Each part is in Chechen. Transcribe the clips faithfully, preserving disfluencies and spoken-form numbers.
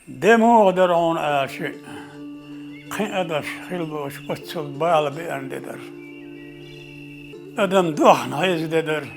Де муха дара хьуна аьлча, кхин а даш хила боцуш оццул бала беана де дара. Адам дохна хеза де дара.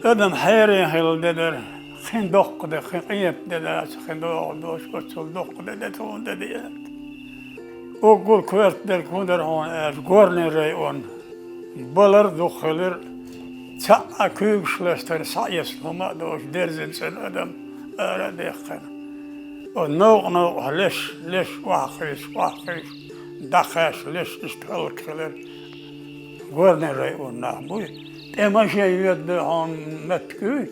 Адам хьерин хила де дара. Кхин доккха де, кхин къепа де дац, кхин догӀу доцуш оццул доккха де де, тхуна де де аьлла. Уггар коьрта дерг хӀун дара хьуна аьлча, Горный район. Балар дукха хилира, цхьаъ а куьйгаш ластар, схьаэцна хӀума а доцуш, дерзина цӀена адам ара а даьккхина. Оцу новкъа-новкъахь леш, леш охьакхуьйсуш, охьакхуьйсуш, дӀакхаьчча леш иштта хӀаллакьхилира. Горный районан нах буй. ТӀе машен йоьду хьуна меттиг юй,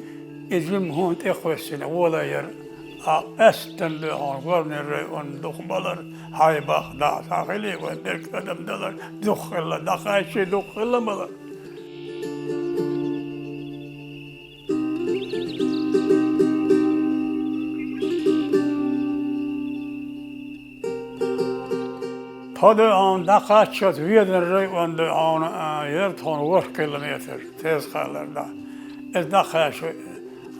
иза жимма хӀунда тӀекхоьссина гӀоле яра. Ткъа аьстан дуй хьуна, Горный район дукха балар, хьайбах дӀа схьахилий вайн дерг адам далар, дукха хилла, дӀакхаьччий дукха хилла балар. Тхо дуй хьуна дӀакхаччалц Веданан район дуй хьуна, а, яра тхуна ворхӀ километр, Теза-Кхаллара дӀа. Иза дӀакхаьчча,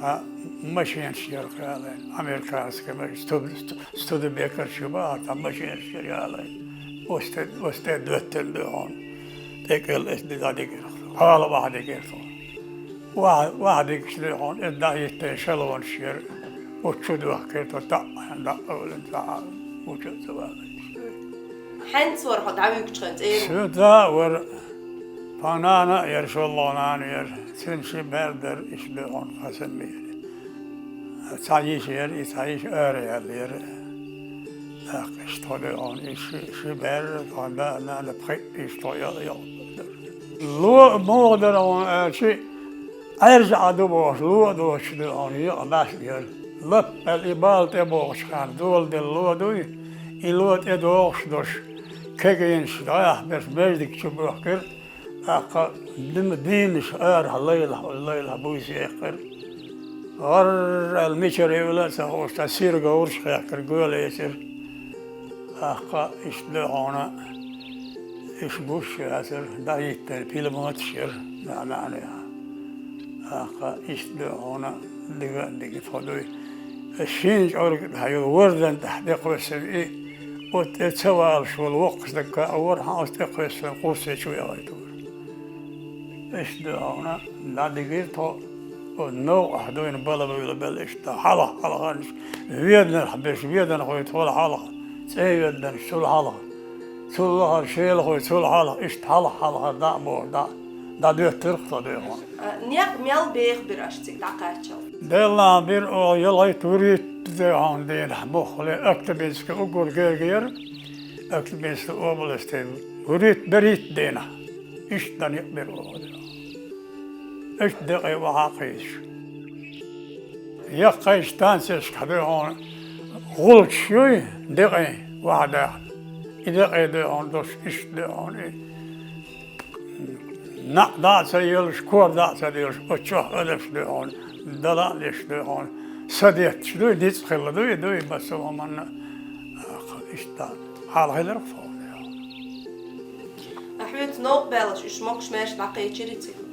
а, машенаш яра ялайна, американский машен, студ-, сту-, Студебекерчу бахара, цхьа машенаш яра ялайна. Оцу тӀе, оцу тӀе доьттина дуй хьуна. ТӀекӀел иза дӀадигира. Хьала охьадигира тхуна. Охьа-, охьадигча дуй хьуна, иза дӀахӀиттина эшелонаш яра. Оцу чу дохкира тхо, таӀ, дӀа а валина, цхьа а гуча а ца валийта. ХӀинца вара хьо дӀавуьгучу хенахь цӀера? Соьца а вара. Тхан нана а яра, шолгӀа нана яра. Цуьнан ши бер дара, иштта дуй хьуна, Хасанбийра. Цхьа йиша яра, и цхьа йиша араяьлла яра. ТӀаккха иштта тхо дуй хьуна, и ши, ши бер, тхан да а, нана а, пхиъ а йиша тхо йо-, йолу дара. Ло а муха дара хьуна аьлча, Ӏаьржа Ӏа ду бохуш, ло а доцуш дуй хьуна, екъа баьш яра. Лап аьлла и бала тӀе бохучу хенахь доладелла ло дуй, и ло тӀе догӀуш долуш, кегийнаш дӀахьа берш маьждиг чу бохкира, тӀаккха дин-, дийнаш арахь лайлахь, лайлахь буьйса яьккхира. ГӀарр аьлла мичара евлла а ца хууш, цхьа сира говраш а хехкира, гоьлаэцира. ТӀаккха иштта дуй хьуна, иштта гуш яцара, дӀахӀиттина пиламаташ яра, нана а. ТӀаккха иштта дуй хьуна, дига а дига тхо дуй. Шина чӀорга тӀехь йолу вордан тӀехь тӀекхоьссина и, оцу тӀе ца валуш волу воккхачу стага а вара, хьан оцу тӀекхоьссина кхуссий чу яхийтура. Иштта дуй хьуна, дӀадигира тхо, оцу новкъахь дуйна балабуьйлабелла иштта хьалха, хьалхарнаш, Веданарх берш, веданхой тхол хьалха, цӀе йоьдданаш цул хьалха, цул лахара шелахой цул хьалха, иштта хьалха, хьалхара дӀа а боху, дӀа, дӀадоьттира тхо дуй хьуна. А, некъ мел беха бира аша цига дӀакхаччалц? Делахь бира оха ялхайтта вуьрхӀитта дуй хьуна дийнахь, муххале Актубинский уггар гергара, Актубинский областе вуьрхӀитта, берхӀитта дийнахь. Иштта дан некъ бира оха дуй хьуна. Иштта декъе охьа а кхийсаш. Яккхий станцешкахь дуй хьуна гӀулчаш юй, декъе охьа дахна. И декъе дуй хьуна долуш иштта дуй хьуна и. НаӀ дӀа а ца елаш, кор дӀа а ца делаш, оцу чохь адамаш дуй хьуна, дала а леш дуй хьуна, са детташ дуй, ницкъ хилла дуй, дуй, массо а хӀуманна, а, иштта хьал хилира тхуна. Ткъа хьоьца новкъа баьллаш уьш могуш-маьрша дӀакхечирий цига,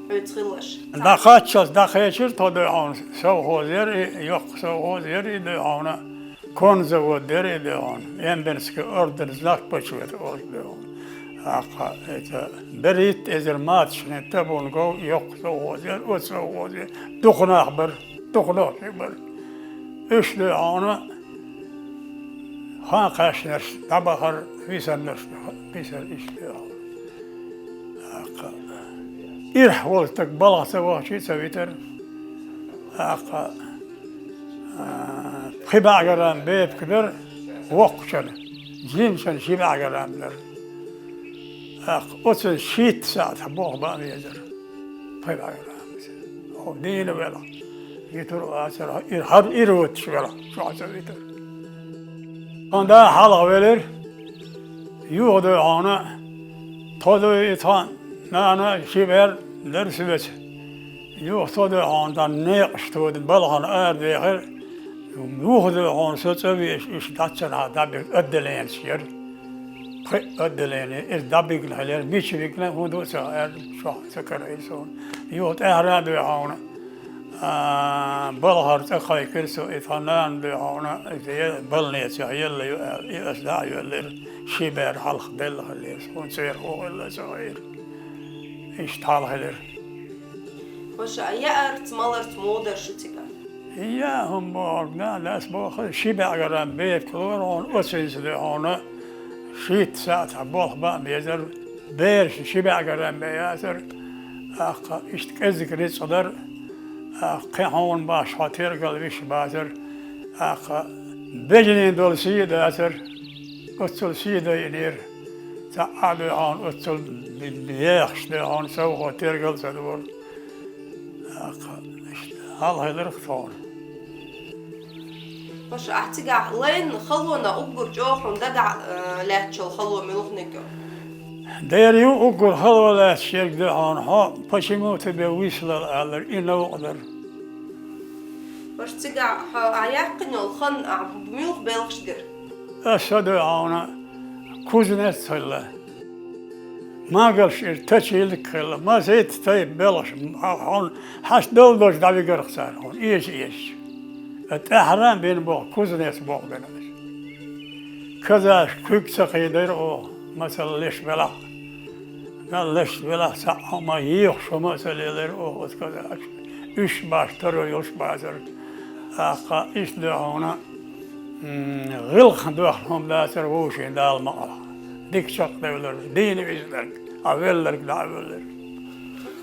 хьоьца хилларш? ДӀакхаччалц дӀакхечира тхо дуй хьуна, совхоз яра и, йоккха совхоз яра и дуй хьуна. Конзавод дара и дуй хьуна, Эмбенский орден, Знак почёта олуш дуй хьуна. ТӀаккха, это, берхӀитта эзар маташна табун гов йоккха совхоз яра, оцу совхозе дукха нах бара, дукха нохчий бара. Уьш дуй хьуна, хан кхаьчнарш дӀабахара, висаннарш висара, иштта дуй хьуна. ТӀаккха, ирахь волу стаг балха ца вахча а ца витара. ТӀаккха, а, пхи бӀе грамм бепиг дара воккхачунна, жимачунна ши бӀе грамм дара. ТӀаккха оцунна шийтта сахьтехь болх бан везара. Пхи бӀе грамм. Хьо дийна велахь, витур а вацара, ир-, хьан ирвоцуш велахь, чохь ца витара. Тхан да хьалха велира, юха дуй хьуна, тхо дуй и тхан нана ши бер дара соьца. Юха со дуй хьуна тхан некъаш тодан балхана арадехира, юха дуй хьуна со цӀа везаш, уьш дӀа ца нахьа дӀабигна отделенеш яра. Пхи а отделени, иза дӀабигна хилира, мича вигна, хӀун ду ца хаьа, чохь ца карийна суна. Юха тӀаьхьара а дуй хьуна. А, балхара цӀа кхайкхира со, и тхан нана, дуй хьуна, иза е-, больницех елла ю аьлла, и ас дӀа а йоьллира, ши бер хьалха делла хиллера, хӀунда церан хӀума ца гӀайра. Иштта хьалха хилира. Ваша, а яарца, маларца муха дара шу цигахь? Я, хӀума бохург, нана, ас боху, ши бӀе грамм бепиг лора хьуна, оцинца, дуй хьуна, шийтта сахьтехь болх бан а безара, бераш ши бӀе грамм бен яцара, тӀаккха иштта кӀеззиг рицкъ дара, тӀаккха кхин хьуна баш хьо тергал виш бацара, тӀаккха бежанийн долу сий а дацара, оццул сий дайинера, цхьаъ а, дуй хьуна, оццул б-, б-, ехаш, дуй хьуна, совгӀат тергал а ца дора. ТӀаккха иштта хьалха хилира тхуна. Ваша, ахь цигахь лайна халонах уггар чӀогӀа хьуна дагахь, э, лаьтташ йолу хало муьлханиг ю? Дера ю уггар хало лаьтташ ерг, дуй хьуна, хьо почему тебе выслал аьлларг, и новкъа дара. Ваша, цигахь хьо, ахь яьккхина йолу хан, ахь муьлха белхаш дира? Аса, дуй хьуна, кузнец хилла. Мангалш ира, тачилг хилла, масийтта тайпа белхаш, хьо-, хьуна хьашт долу долуш дӀавигарх цара, хьуна эша-эшаш. Ткъа тӀаьхьара а бина боху, кузнец боху бина аса. Казаш куьг ца кхийдира оха, масала, леш белахь. Мел леш белахь, цхьаъ хӀума, йоьхуш хӀума а ца лелира оха оцу казашка. Уьш баш таро йолуш бацара. ТӀаккха иштта, дуй хьуна, м, гӀиллакхна доьхна хӀума дацара вовшийн Дала мукъалахь. Дика чекхдевлларг, дийна виснарг, а велларг дӀа а воьллира.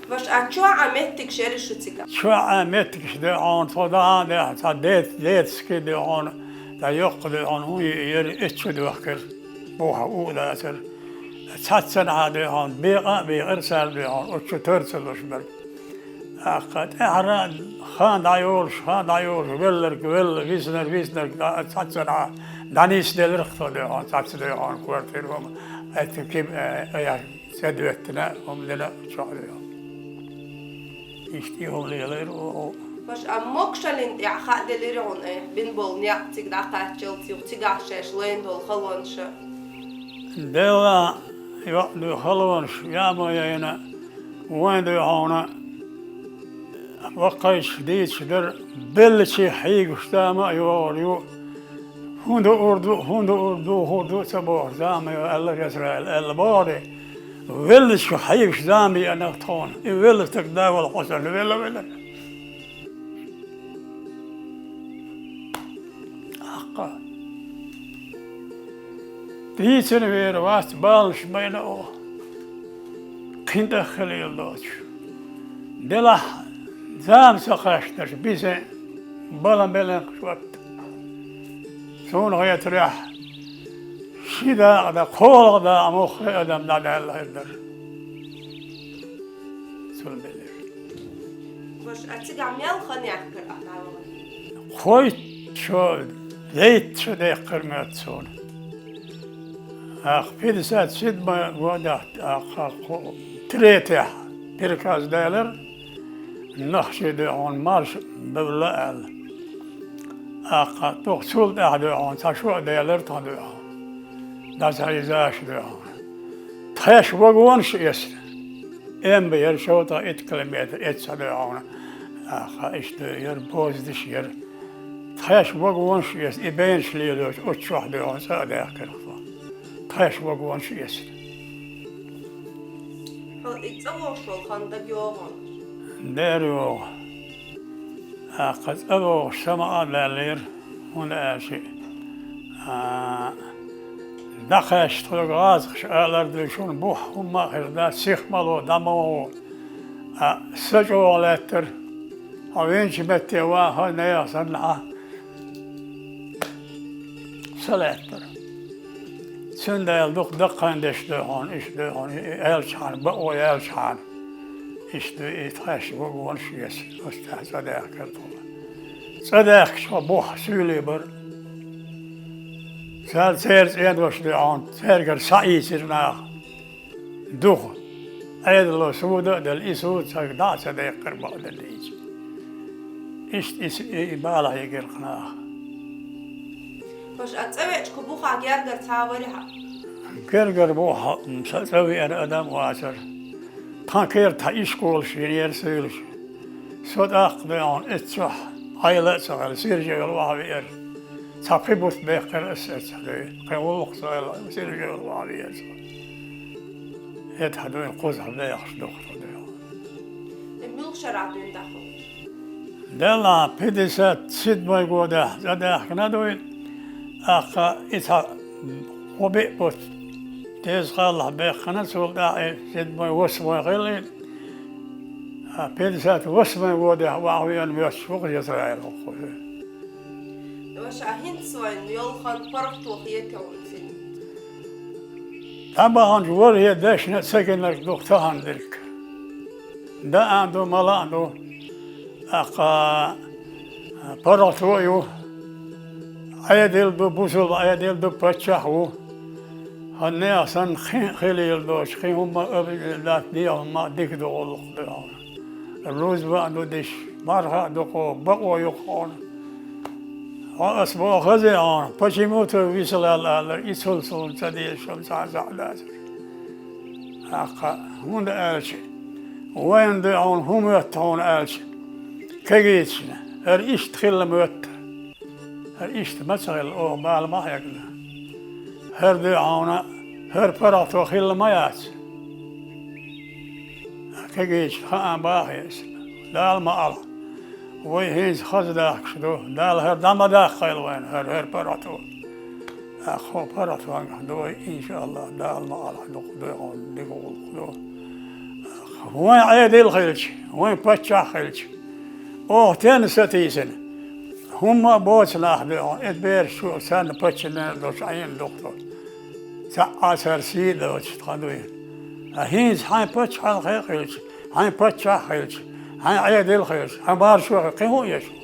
Ваша, а чоьхьа меттигаш яра шу цигахь? Чоьхьа меттигаш, дуй хьуна, тхо дӀа а дехьа, цхьа дет-, детский, дуй хьуна, цхьа йоккха, дуй хьуна, хӀун яра, эццу доьхкира. Бухахь у а дацара. Цхьаццанхьа, дуй хьуна, бекъа а бекъира цара, дуй хьуна, оцу чу тар ца луш бара. ТӀаккха тӀаьхьара а хан дӀайолуш, хан дӀайолуш, велларг велла, виснарг виснарг, дӀа-, цхьаццанхьа дӀанисделира тхо, дуй хьуна, цхьацца, дуй хьуна, квартира хӀума. Айта ким-, э, э, цӀа доьттина, хӀума дина чохь, дуй хьуна. Иштта и хӀума лелийра оха. Ваша, а могушаллин тӀехь хаа делира хьуна, э, бина болу некъ цига дӀакхаччалц юха цигахь шаьш лайна долу халонаш? Делла, йоӀ, дуй, халонаш, яа ма яйна, вайн, дуй хьуна, ваккхийчу дийцаш дара, беллачех хьийгаш зама а йогӀур ю. ХӀун дуур ду, хӀун дуур, духур ду ца боху зама йо аьлла Исраил, аьлла боху де. Веллачех хьийгаш зама еана тхуна. И велла стаг да вала хьо санна велла велара. ТӀаккха дийцина вер вац, баланаш байна оха. Кхин тӀеххилийла доцуш. Делахь, зама ца кхаьчнарш бисен балан белан шотта. Суна хетарехь, ши дакъа дан, кхоалгӀа дакъа муххале адам дӀадаьлла хир дара. Цул белира. Ваша, а цигахь мел хан яьккхира ахь дӀавахана? Кхойтта шо, дейтта шо даьккхира моьтту суна. ТӀаккха пятьдесят седьмой годехь, тӀаккха кху-, третьехь приказ делира, нах ши, дуй хьуна, марша бевлла аьлла. ТӀаккха дукха цул тӀаьхьа, дуй хьуна, цхьа шо а делира тхан, дуй хьуна. ДӀа ца хьийзаш, дуй хьуна. Тхаьш вагонаш эцна. М Б яра шовта итт километр эцна, дуй хьуна. ТӀаккха иштта яра, поездаш яра. Тхаьш вагонаш эцна, и бенаш лелочу, оцу чохь, дуй хьуна, цӀа а даьккхира тхо. Тхаьш вагонаш эцна. Хьо и цӀа вогӀуш волу хан дага йогӀу хьуна? Дера йогӀу. ТӀаккха цӀа вогӀуш сама а даьллера, хӀунда аьлча, а, дӀакхаьчча тхоьга гӀазкхаша алар дуй, шуна бух хӀумма а хир дац, сих ма ло, дӀа ма вогӀу. А, са чӀогӀа лаьттара, хьо винчу метте ваха, нехан санна хьан са лаьттара. Цундела дукха даккхийдеш, дуй хьуна, иштта, дуй хьуна, и аьлчахьана, бакъо аьлчахьана. Иштта дуй, и тхаьш вагонаш эцна, оцу тӀехь цӀа даьхкира тхо. ЦӀа даьхкича тхо бух суьйлий бара. Цара церан цӀенош, дуй хьуна, цаьргара схьаийцира наха. Дукха. Ӏедало суда а делла, и суда цаьрга дӀа а ца деккхира, бакъдерг дийцича. Иштта и с-, и, и бала хьийгира наха. Ваша, а цӀа веача кху бухахь гергара цхьа а вара хьан? Гергара бухахь м, сан цӀа веана адам а вацара. Тхан керта ишколаш йинера суьйлуш. Со тӀаккха дуй хьуна, эццахь Ӏела а ца хилла, сиржа йолу вахьа веара. Цхьа пхи бутт баьккхира ас эццахь дуй. Кхин гӀуллакх ца хилла, сиржа йолу вахьа веара со. ХӀетахь дуйна кхузахь бехаш дохура дуй хьуна. И муьлхачу шарахь дуьйна даха? Делахь, пятьдесят седьмой годехь цӀа даьхкина дуй, тӀаккха и цхьа кхо-биъ бутт деза кхаллахь баьккхина, цул тӀаьхьа и седьмой, восьмой хилла и, а, пятьдесят восьмой годехь вахьа веана моьттуш ву-кх Израиль хӀокху. Ваша, хӀинца вайна йолу хан паргӀато хетий хьуна цуьнан? ДӀабаханчу ворхӀе дешна а ца гинарг ду-кх тахана дерг. Даа а ду, мала а ду. ТӀаккха паргӀато а ю. Ӏедал ду, бусалба Ӏедал ду, паччахь ву. ХӀан нехан санна кхин а хилийла доцуш, кхин хӀумма а обидели дац, дегӀан хӀумма а дика ду гӀуллакх ду хьуна. Рузба а ду диш, марха а ду кхо, бакъо ю-кх хьуна. Хьо ас боху хаза хьуна, почему-то висалал алар, и цул суна ца дезаш хӀума цхьа а схьа дацара. ТӀаккха, хӀунда аьлча, вайна дуй хьуна, хӀун моьтту хьуна аьлча, кегийчарна, хӀара иштта хилла моьтту. ХӀара иштта ма ца хилла, оха бала ма хьегна. ХӀара дуй хьуна, хӀара паргӀато хилла ма яц. Кегийчарна хаам бахьа иза. Дала ма Ӏалахь. Вай хӀинца хаза дахкаш ду. Дала хӀара дӀа ма даккхийла вайна, хӀара, хӀара паргӀато. ТӀаккха хӀокху паргӀатонга ду вай, иншааллахӀ, Дала ма Ӏалахь, дукха дуй хьуна, дика гӀуллакх ду. Вайн Ӏедал хилча, вайн паччахь хилча, оха тенна сатийсина, хӀумма а боцу нах дуй хьуна, и бераш чу, царна паччахьна долчу Ӏийна дукха ду. Цхьаъ а цара сий а доцуш тхан дуй. Ткъа хӀинца хьайн паччахьалкхе а хилча, хьайн паччахь а хилча, хьайн Ӏедал а хилча, хьайн маршо а хилча, кхин хӀун еш ву?